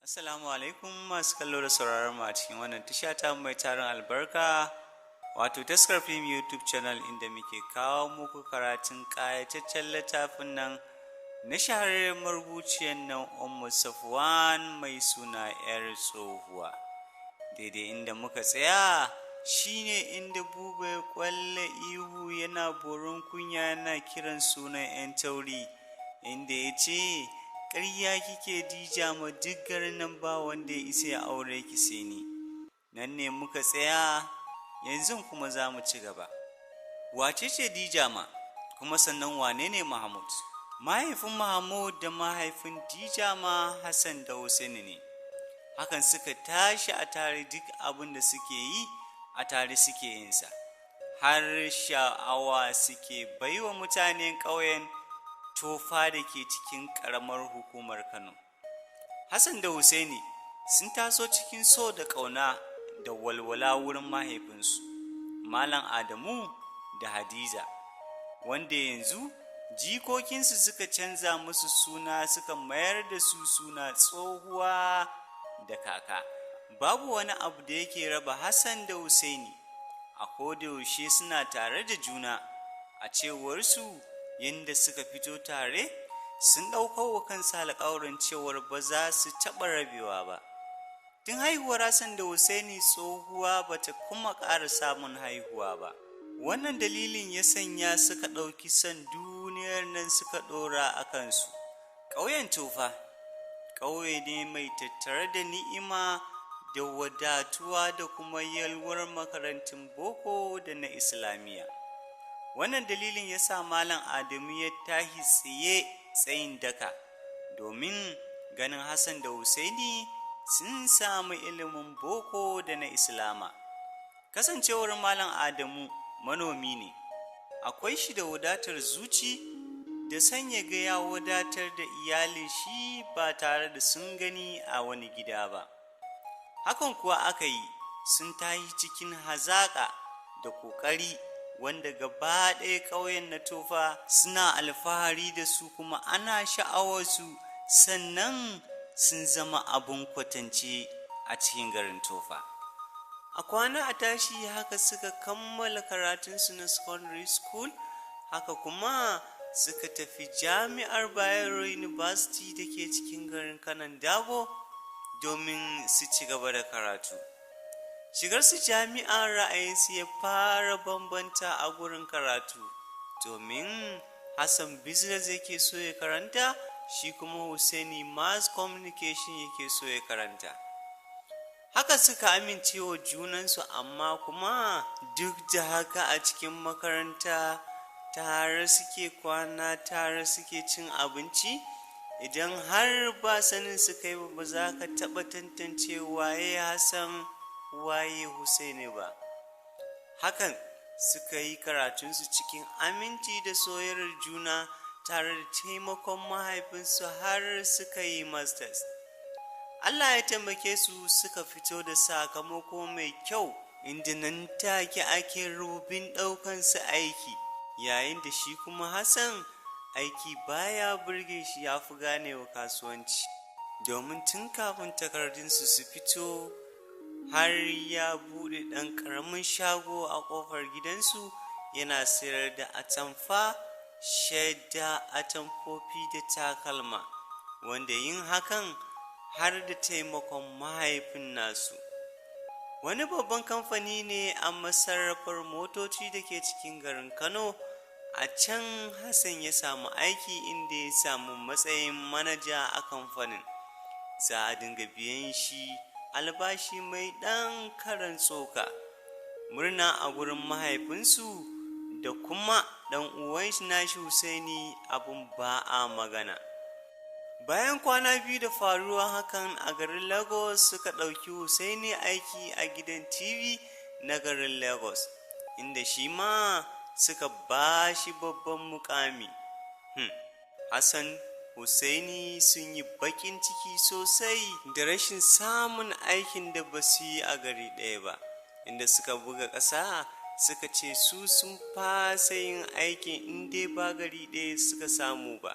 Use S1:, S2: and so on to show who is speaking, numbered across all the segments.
S1: Assalamu alaikum masu kallo da sauraron mu a cikin wannan tasha ta mai tarin albarka, wato Taskar Film YouTube channel, inda muke kawo muku karatun ƙayataccen littafin nan na shahararren marubuciyar nan Ummu Safwan mai suna 'Yar Tsohuwa. Daidai inda muka tsaya shine inda Buba ya kwalle ihu yana boron kunya yana kiran sunan 'yan tauri, inda ya ce, "Ƙarya kike Dija ma, duk garin nan ba wanda ya isa ya aure ki sai ni." Nan ne muka tsaya, yanzu kuma za mu ci gaba. Wace ce Dijama, kuma sannan wane ne Mahmud? Mahaifin Mahmud da mahaifin Dijama Hassan da Hussaini ne. Hakan suka tashi a tare, duk abin da suke yi a tare suke yinsa, har sha'awa suke baiwa mutanen ƙauyen Tofa da ke cikin ƙaramar hukumar Kano. Hassan da Hussaini sun taso cikin so da ƙauna da walwala wurin mahaifinsu, Malam Adamu da Hadiza, wanda yanzu jikokinsu suka canza musu suna, suka mayar da su suna tsohuwa da kaka. Babu wani abu da yake raba Hassan da Hussaini, a kodayaushe suna tare da juna, a cewarsu yadda suka fito tare sun ɗaukar wa kansu alƙawarin cewar ba za su taɓa rabewa ba. Tun haihuwar Hassan da Hussaini, tsohuwa ba ta kuma ƙara samun haihuwa ba. Wannan dalilin ya sanya suka ɗauki son duniyar nan suka ɗora a kansu. Ƙauyen Tofa ƙauye ne mai tattare da ni'ima da wadatuwa da kuma yalwar makarantun boko da na islamiyya. Wannan dalilin ya sa Malam Adamu ya tahi tsaye tsayin daka domin ganin Hassan da Husaini sun samu ilimin boko da na islama. Kasancewar Malam Adamu manomi ne, akwai shi da wadatar zuci da sanya ga ya wadatar da iyalin shi ba tare da sun gani a wani gida ba. Hakan kuwa aka yi, sun tashi cikin hazaƙa da ƙoƙari, wanda gaba ɗaya ƙauyen na Tofa suna alfahari da su kuma ana sha'awarsu, sannan sun zama abun kwatance a cikin garin Tofa. A kwana a tashi haka suka kammala karatunsu na secondary school, haka kuma suka tafi jami'ar Bayero University da ke cikin garin Kanon Dabo domin su ci gaba da karatu. Shigar su jami'a, ra'ayinsu ya fara bambanta a gurin karatu, domin Hassan business yake so ya karanta, shi kuma Hussaini mass communication yake so ya karanta. Haka suka amince wa junansu, amma kuma duk da haka a cikin makaranta tare suke kwana, tare suke cin abinci. Idan har ba sanin su kai ba, za ka taɓa tantance waye Hassan, waye Husaini ba. Hakan suka yi karatunsu cikin aminci da soyayyar juna tare da taimakon mahaifinsu har suka yi masters. Allah ya taimake su suka fito da sakamako mai kyau, inda nan take ake rububin ɗaukansu aiki, yayin da shi kuma Hassan aiki baya burge shi, ya fi ganewa kasuwanci, domin tun kafin takardunsu su fito har ya buɗe ɗan ƙaramin shago a ƙofar gidansu yana sayar da atamfa, shadda, atamfofi da takalma, wanda yin hakan har da taimakon mahaifin nasu. Wani babban kamfani ne a masarrafar motoci da ke cikin garin Kano. A can Hassan ya samu aiki, inda ya samu matsayin manaja a kamfanin. Za a dinga biyan shi albashi mai ɗan karan tsoka. Murna a gurin mahaifinsu da kuma ɗan uwan nashi Husaini, abun ba a magana. Bayan kwana 2 da faruwa hakan, a garin Lagos suka ɗauki Husaini aiki a gidan TV na garin Lagos, inda shi ma suka ba shi babban mukami. Hassan, Husaini sun yi baƙin ciki sosai da rashin samun aikin da ba su yi a gari ɗaya ba, inda suka buga ƙasa suka ce su sun fasa yin aikin in dai ba gari ɗaya suka samu ba.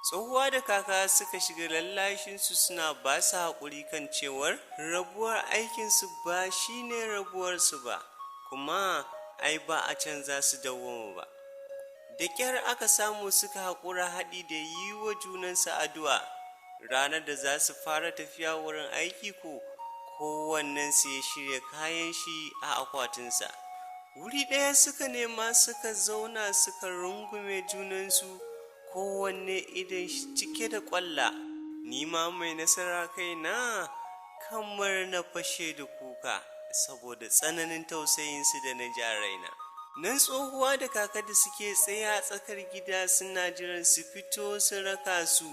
S1: Tsohuwa da kaka suka shiga lallashinsu suna ba su haƙuri kan cewar rabuwar aikinsu ba shi ne rabuwarsu ba, kuma ai ba a can za su dawwama ba. Da ƙyar aka samu suka haƙura haɗi da yi wa junansu addu'a. Ranar da za su fara tafiya wurin aiki ko kowannensu ya shirya kayan shi a akwatinsa. Wuri ɗaya suka nema suka zauna suka rungume junansu, kowanne idon shi cike da ƙwalla. Ni ma mai nasara kaina kamar na fashe da kuka saboda tsananin tausayinsu da na ji a raina. Nan tsohuwa da kaka da suke tsaye a tsakar gida suna jiran su fito su raka su.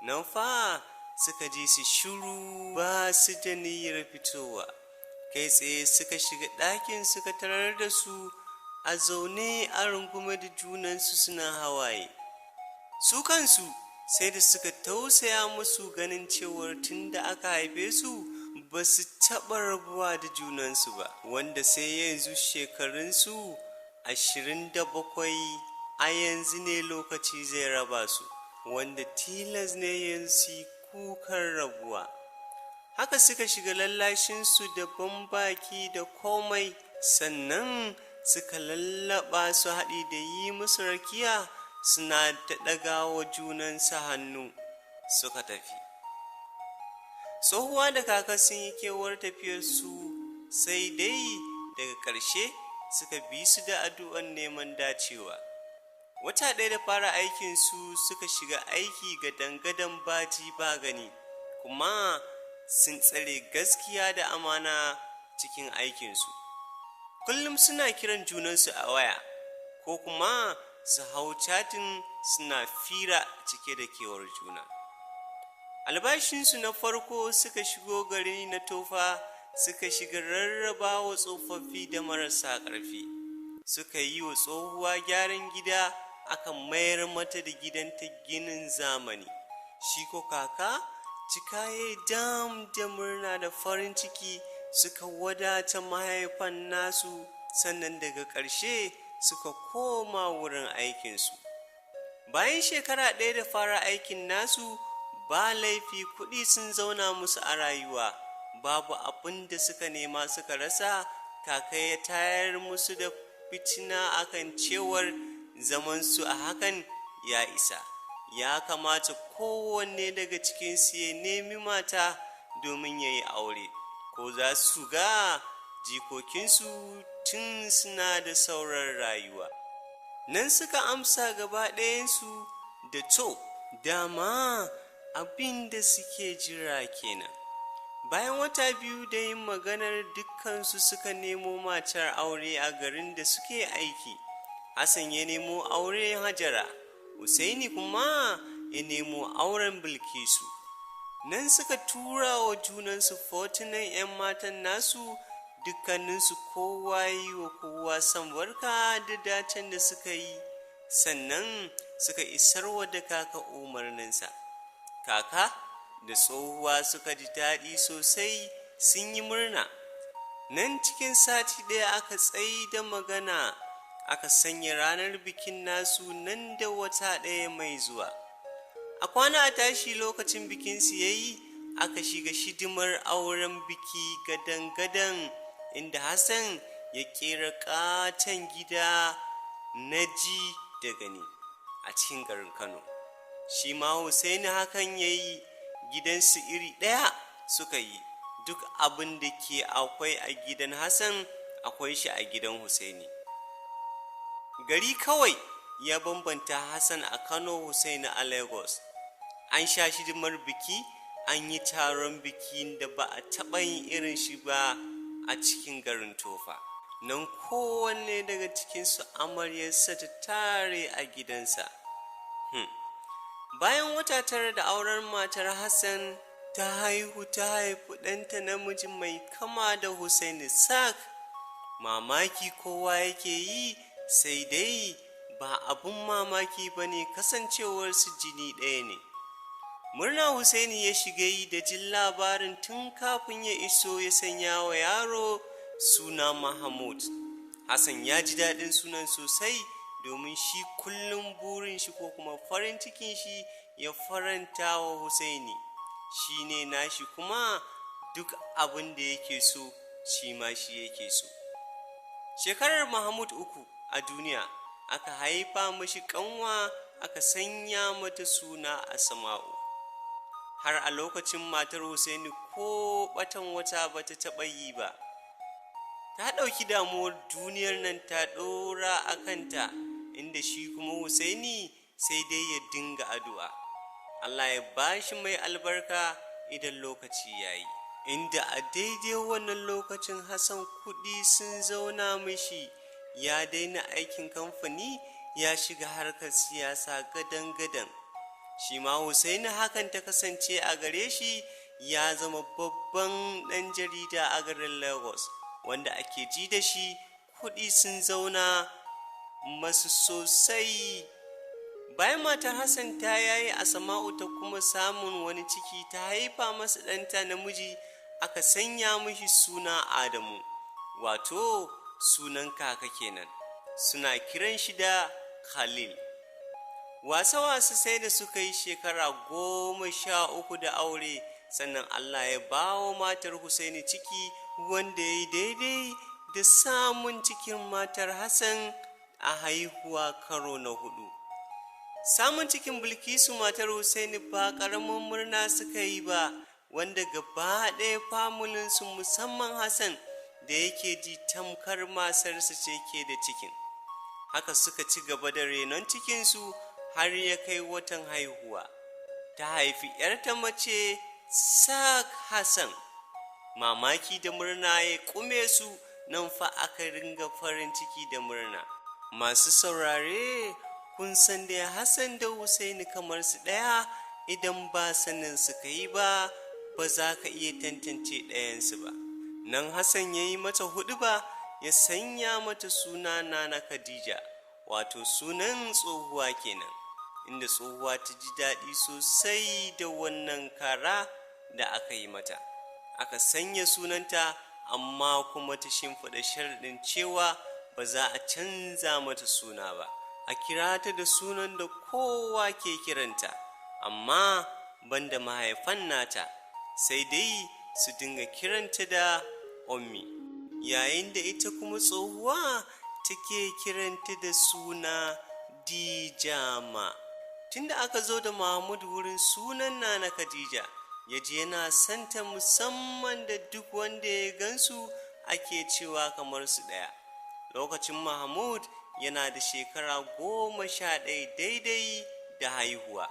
S1: Nan fa suka ji su shiru ba su da niyyar fitowa. Kai tsaye suka shiga ɗakin suka tarar da su a zaune a rungume da junansu suna hawaye. Su kansu sai da suka tausaya musu ganin cewar tun da aka haife su ba su taɓa rabuwa da junansu ba, wanda sai yanzu shekarunsu 27 a yanzu ne lokaci zai raba su, wanda tilas ne yanzu kukan rabuwa. Haka suka shiga lallashinsu da bambaki da komai, sannan suka lallaba su haɗi da yi musu rakiya suna ta ɗaga wa junansu hannu suka tafi. Tsohuwa da kaka sun yi kewar tafiyarsu, sai dai daga ƙarshe suka bi su da addu'an neman dacewa. Wata ɗaya da fara aikinsu suka shiga aiki gadan-gadan baji ba gani, kuma sun tsare gaskiya da amana cikin aikinsu. Kullum suna kiran junansu a waya, ko kuma su hau chatin suna fira cike da kewar juna. Albashinsu na farko suka shigo gari na Tofa suka shiga rarraba wa tsofaffi da marasa ƙarfi. Suka yi wa tsohuwa gyaran gida, aka mayar mata da gidanta ginin zamani. Shi ko kaka cika ya dam da murna da farin ciki, suka wadata mahaifan nasu, sannan daga ƙarshe suka koma wurin aikinsu. Bayan shekara ɗaya da fara aikin nasu, ba laifi kuɗi sun zauna musu a rayuwa, babu abin da suka nema suka rasa. Kaka ya tayar musu da fitina akan cewar zamansu a hakan ya isa. Ya kamata kowanne daga cikinsu ya nemi mata domin ya yi aure, ko za su ga jikokinsu tun suna da sauran rayuwa. Nan suka amsa gaba ɗayansu da to, dama abin da suke jira kenan. Bayan wata biyu da yin maganar, dukkansu suka nemo matar aure a garin da suke aiki. Hassan ya nemo aure Hajara, Husaini kuma ya nemo auren Bilkisu. Nan suka tura wa junansu fotunan 'yan matan nasu, dukkaninsu kowa yi wa kowa son barka da dacen da suka yi, sannan suka isarwa da kaka umarninsa. Kaka da tsohuwa suka ji daɗi sosai, sun yi murna. Nan cikin sati ɗaya aka tsaida da magana, aka sanya ranar bikin nasu nan da wata ɗaya mai zuwa. A kwana a tashi lokacin bikinsu ya yi, aka shiga shidimar auren biki gadan-gadan, inda Hassan ya ƙera ƙaton gida na ji da gani a cikin garin Kano. Shi ma Hussaini hakan ya yi, gidansu iri ɗaya suka yi. Duk abin da ke akwai a gidan Hassan akwai shi a gidan Hussaini. Gari kawai ya bambanta, Hassan a Kano, Hussaini a Lagos. An sha shidimar biki, an yi taron biki da ba a taɓa yin irin shi ba a cikin garin Tofa. Nan kowanne daga cikinsu amaryarsa ta tare a gidansa. Bayan wata 9 da auren matar Hassan ta haihu, ta haifi ɗanta namiji mai kama da Hussaini sak. Mamaki kowa yake yi, sai dai ba abun mamaki ba ne kasancewarsu jini ɗaya ne. Murna Hussaini ya shiga yi da jin labarin tun kafin ya iso ya sanya wa yaro suna Mahmud. Hassan ya ji daɗin sunan sosai, domin shi kullum burin shi ko kuma farin cikin shi ya faranta wa Husaini, shi ne nashi kuma duk abin da yake so shi ma shi yake so. Shekarar Mahmud 3 a duniya, aka haifa mashi ƙanwa, aka sanya mata suna Asma'u. Har a lokacin matar Husaini ko ɓatan wata bata taɓa yi ba. Ta ɗauki damuwar duniyar nan ta ɗora a kanta, inda shi kuma Husaini sai dai ya dinga addu'a, Allah ya bashi mai albarka idan lokaci ya yi. Inda a daidai wannan lokacin Hassan kuɗi sun zauna mishi, ya daina aikin kamfani, ya shiga harkar siyasa gadan-gadan. Shi ma Husaini hakan ta kasance a gare shi, ya zama babban ɗan jarida a garin Lagos, wanda ake ji da shi. Kuɗi sun zauna masu sosai. Bayan matar Hassan ta yayi, Asma'u ta kuma samun wani ciki, ta haifa masa ɗanta namiji, aka sanya mishi suna Adamu, wato sunan kaka kenan, suna kiran shi da Khalil. Wasa-wasa sai da suka yi shekara 13 da aure, sannan Allah ya ba wa matar Husaini ciki, wanda ya yi daidai da samun cikin matar Hassan a haihuwa karo na 4. Samun cikin Bilkisu matar Husaini ba ƙaramin murna suka yi ba, wanda gaba ɗaya famulinsu, musamman Hassan da yake ji tamkar masarsa ce ke da cikin. Haka suka ci gaba da renon cikinsu har ya kai watan haihuwa. Ta haifi ‘yarta mace sak Hassan. Mamaki da murna ya kume su, nan fa aka ringa farin ciki da murna. Masu saurare, kun san da Hassan da Husaini kamar su ɗaya, idan ba sanin suka yi ba, ba za ka iya tantance ɗayansu ba. Nan Hassan ya yi mata huɗuba, ya sanya mata suna Nana Khadija, wato sunan tsohuwa kenan, inda tsohuwa ta ji daɗi sosai da wannan kara da aka yi mata. Aka sanya sunanta, amma kuma ta shimfiɗa sharaɗin cewa ba za a canza mata suna ba, a kira ta da sunan da kowa ke kiranta, amma banda mahaifan nata, sai dai su dinga kiranta da Ummi, yayin da ita kuma tsohuwa take kiranta da suna Dijama. Tunda aka zo da Mahmud wurin sunan Nana Khadija, ya ji yana santa, musamman da duk wanda ya gansu ake cewa kamar su ɗaya. Lokacin Mahmud yana da shekara 11 daidai da haihuwa.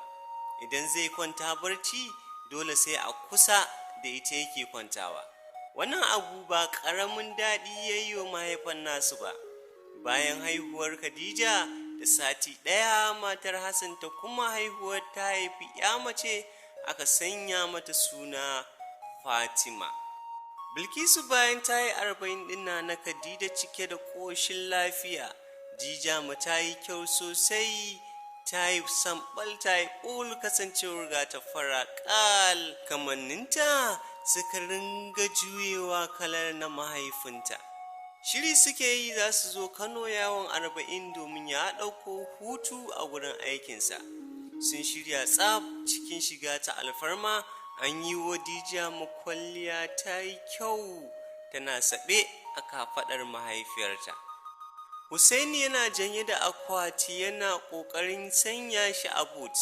S1: Idan zai kwanta barci, dole sai a kusa da ita yake kwantawa. Wannan abu ba ƙaramin daɗi ya yi wa mahaifan nasu ba. Bayan haihuwar Khadija da sati ɗaya, matar Hassan ta kuma haihuwar, ta haifi ya mace, aka sanya mata suna Fatima. Bilkisu bayan ta yi 40 ɗina na Khadija cike da ƙoshin lafiya, Jijama ta yi kyau sosai, ta yi sambal, ta yi ɓul, kasancewar ga ta fara ƙal, kamanninta suka ringa juyewa kalar na mahaifinta. Shiri suke yi za su zo Kano yawon 40, domin ya ɗauko hutu a wurin aikinsa. Sun shirya tsaf cikin shiga ta alfarma, an yi wa Dijama kwalliya, ta yi kyau, tana saɓe a kafaɗar mahaifiyarta. Hussaini yana janye da akwati, yana ƙoƙarin sanya shi a boot.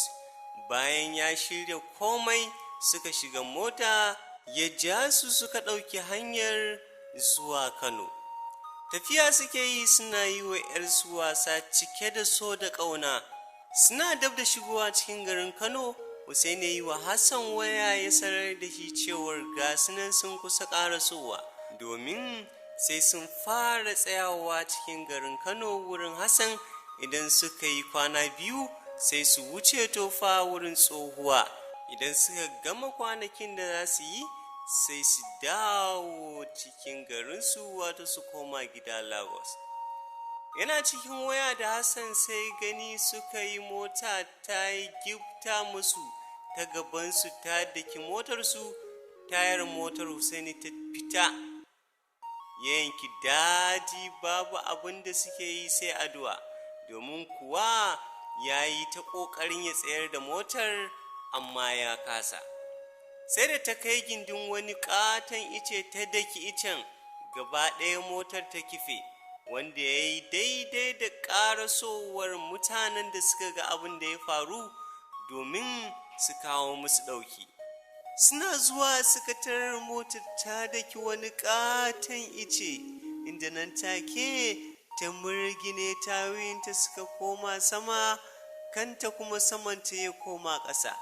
S1: Bayan ya shirya komai, suka shiga mota, ya ja su, suka ɗauki hanyar zuwa Kano. Tafiya suke yi suna yi wa 'yarsu wasa cike da so da ƙauna. Suna dab da shigowa cikin garin Kano, Hussein ya yi wa Hassan waya, ya sanar da shi cewar ga nan sun kusa ƙarasowa, domin sai sun fara tsayawa cikin garin Kano wurin Hassan. Idan suka yi kwana 2, sai su wuce Tofa wurin tsohuwa. Idan suka gama kwanakin da za su yi, sai su dawo cikin garinsu, wato su koma gida Lagos. Yana cikin waya da Hassan, sai gani suka yi mota ta yi gifta musu ta gabansu, ta daki motarsu, tayar motar Hussaini ta fita. Ya yanki daji, babu abin da suke yi sai addu'a, domin kuwa Ya yi ta ƙoƙarin ya tsayar da motar, amma ya kasa. Sai da ta kai gindin wani ƙaton ice, ta daki icen, gaba ɗaya motar ta kife, wanda ya yi daidai da ƙarasowar mutanen da suka ga abin da ya faru domin su kawo musu ɗauki. Suna zuwa suka tarar motar ta daki wani ƙaton ice, inda nan take ta murgine, tayoyinta suka koma sama, kanta kuma samanta ya koma ƙasa.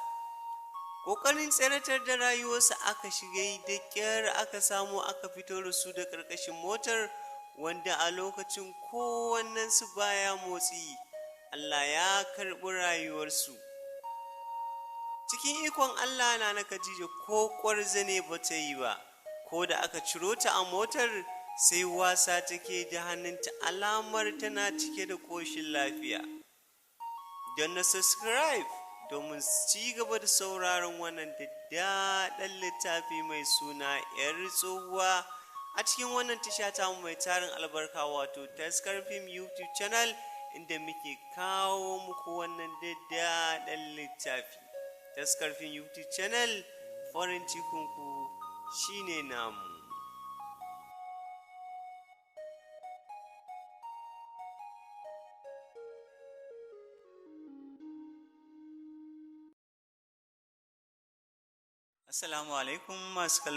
S1: Ƙoƙarin tseratar da rayuwarsa aka shiga, da ƙyar aka samu aka fito da su da ƙarƙashin motar, wanda a lokacin kowannensu baya motsi. Allah ya karɓi rayuwarsu. Cikin ikon Allah, na Khadija ko ƙwarzane ba ta yi ba. Ko da aka ciro ta a motar, sai wasa take da hannunta, alamar tana cike da ƙoshin lafiya. Don na subscribe domin ci gaba da sauraron wannan daddaɗan littafi mai suna 'Yar Tsohuwa a cikin wannan tasha ta mai tarin albarka, wato Taskar Film YouTube channel, inda muke kawo muku wannan daddaɗan littafi. Taskar Film YouTube channel, farin cikinku shine namu. Assalamu alaikum masu kallo.